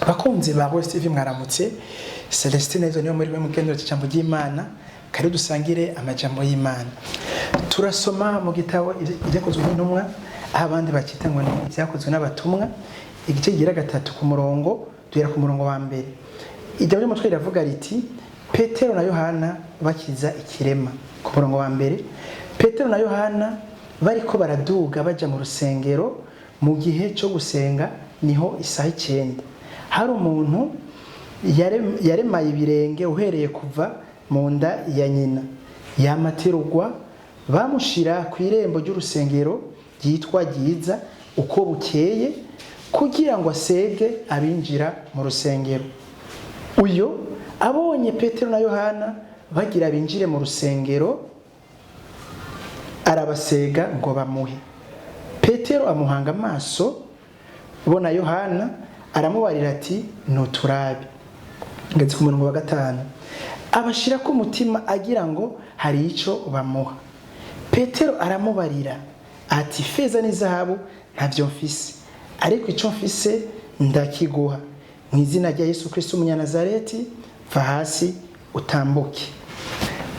Bakunzi ba West TV, mwaramutse. Celestine izo niyo muri we mugendero cy'ijambo ry'Imana. Kare dusangire amajambo y'Imana. Turasoma mu gitabo Ibyakozwe n'Intumwa, aho abandi bakita ngo ni Ibyakozwe n'Abatumwa, igice kigira gatatu, ku murongo, duhera ku murongo wa mbere. Ijambo ry'umutwe riravuga riti: "Petero na Yohana bakiza ikirema." Ku murongo wa mbere: Petero na Yohana bariko baraduga baja mu rusengero mu gihe cyo gusenga, niho isaha 9, hari umuntu yaremaye ibirenge uhereye kuva mu nda ya nyina, yamaterugwa. Bamushira ku irembo ry'urusengero ryitwa Ryiza uko bukeye, kugira ngo asege abinjira mu rusengero. Uyo abonye Petero na Yohana bagira binjire mu rusengero, arabasega ngo bamuhe. Petero amuhanga amaso bona Yohana, aramubarira ati: "Nuturabe." Ngeze ku murongo wa gatanu: abashira ku mutima agira ngo hari ico bamuha. Petero aramubarira ati: "Feza n'izahabu ntavyo mfise, ariko ico mfise ndakiguha. Mu izina rya Yesu Kristo umunyanazareti, va hasi utambuke."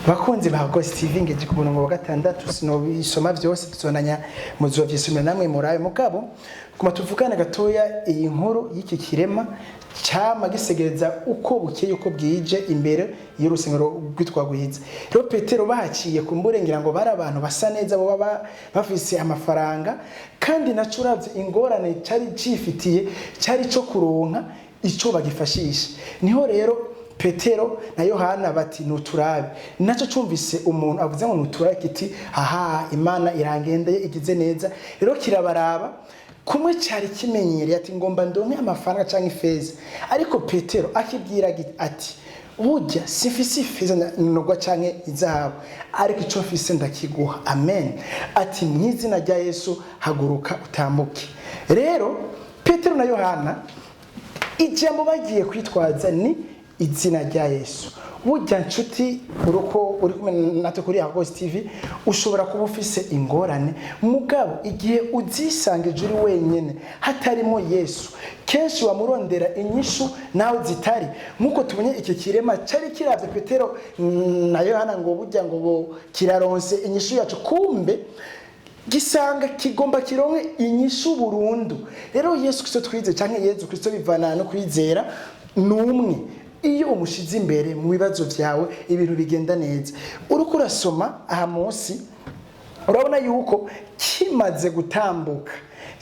Bakunzi ba Ghost TV, ngeje ku murongo wa gatandatu. Sinobisoma vyose, tuzonanya muzovyisomera namwe murabe. Mugabo kuma tuvugane gatoya iyi nkuru y'iki kirema cama gisegereza uko bukeye uko bwije imbere y'urusengero rwitwa Rwiza. Rero Petero bahaciye kumbure, ngira ngo bari abantu basa neza, bo bafise amafaranga, kandi naco uravye ingorane cari cifitiye cari co kuronka ico bagifashisha. Niho rero Petero na Yohana bati: "Nuturabe." Naco cumvise umuntu avuze ngo "nuturabe", kiti: "Aha, Imana irangendeye, igize neza." Rero kirabaraba kumwe cyari kimenyereye, ati: "Ngomba ndonke amafaranga canke ifeza." Ariko Petero akibwira ati: "Burya sifise ifeza nogwa canke izahabu, ariko ico mfise ndakiguha." Amen. Ati: "Mu izina rya Yesu, haguruka utambuke." Rero Petero na Yohana ijambo bagiye kwitwaza ni izina rya Yesu. Burya nshuti, uruko uri kumwe natwe kuri Agos TV, ushobora kuba ufise ingorane, mugabo igihe uzisangije uri wenyene hatarimo Yesu, kenshi wamurondera inyishu nawe zitari. Nk'uko tubonye iki kirema cari kiravye Petero na Yohana ngo burya ngo bo kiraronse inyishu yacu, kumbe gisanga kigomba kironke inyishu burundu. Rero Yesu Kristo twize, canke Yesu Kristo bivana no kwizera, ni umwe. Iyo umushize imbere mu bibazo vyawe, ibintu bigenda neza. Uriko urasoma aha munsi, urabona yuko kimaze gutambuka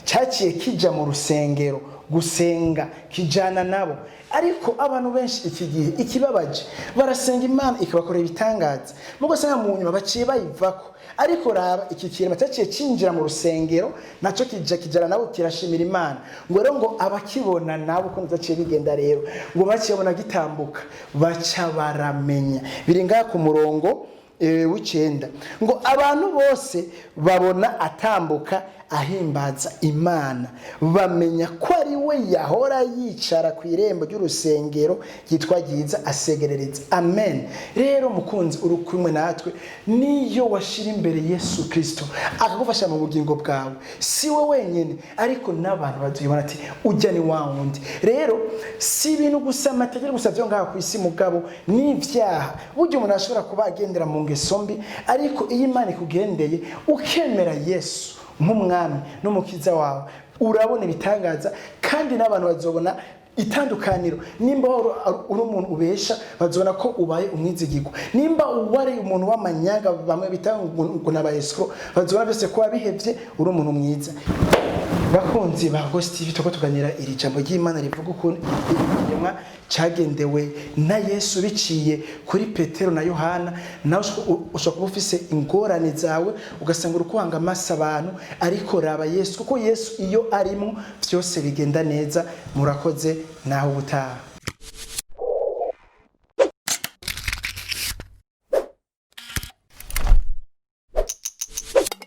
cyaciye kija mu rusengero gusenga, kijana nabo. Ariko abantu benshi iki gihe, ikibabaje, barasenga Imana ikabakorera ibitangaza, mugo usanga mu nyuma baciye bayivako. Ariko raba iki kirema cyaciye cinjira mu rusengero, naco kija kijana nabo, kirashimira Imana. Ngo rero ngo abakibona nabo ukuntu vyaciye bigenda, rero ngo baciye babona gitambuka, baca baramenya. Biri ngaha ku murongo w'icenda, ngo abantu bose babona atambuka ahimbaza Imana, bamenya ko ari we yahora yicara ku irembo ry'urusengero ryitwa Ryiza asegerereza. Amen. Rero mukunzi uri kumwe natwe, niyo washira imbere Yesu Kristo akagufasha mu bugingo bwawe, si we wenyine, ariko n'abantu bazibona ati: "Ujya ni wa wundi." Rero si ibintu gusa amategeko gusa byo ngaha ku isi, mugabo n'ibyaha. Burya umuntu ashobora kuba agendera mu ngeso mbi, ariko iyo Imana ikugendeye ukemera Yesu nk'umwami n'umukiza wawe, urabona ibitangaza, kandi n'abantu bazobona itandukaniro. Nimba wari uri umuntu ubesha, bazobona ko ubaye umwizigirwa. Nimba wari umuntu w'amanyanga, bamwe bita ngo ni abaescrocs, bazobona byose ko wabihevye, uri umuntu mwiza. Bakunzi ba Ghost TV, tuko tuganira iri jambo ry'Imana rivuga ukuntu ikiremwa cagendewe na Yesu biciye kuri Petero na Yohana. Nawe ushobora kuba ufise ingorane zawe, ugasanga uri kwanga amaso abantu, ariko raba Yesu, kuko Yesu iyo arimo byose bigenda neza. Murakoze, naho ubutaha.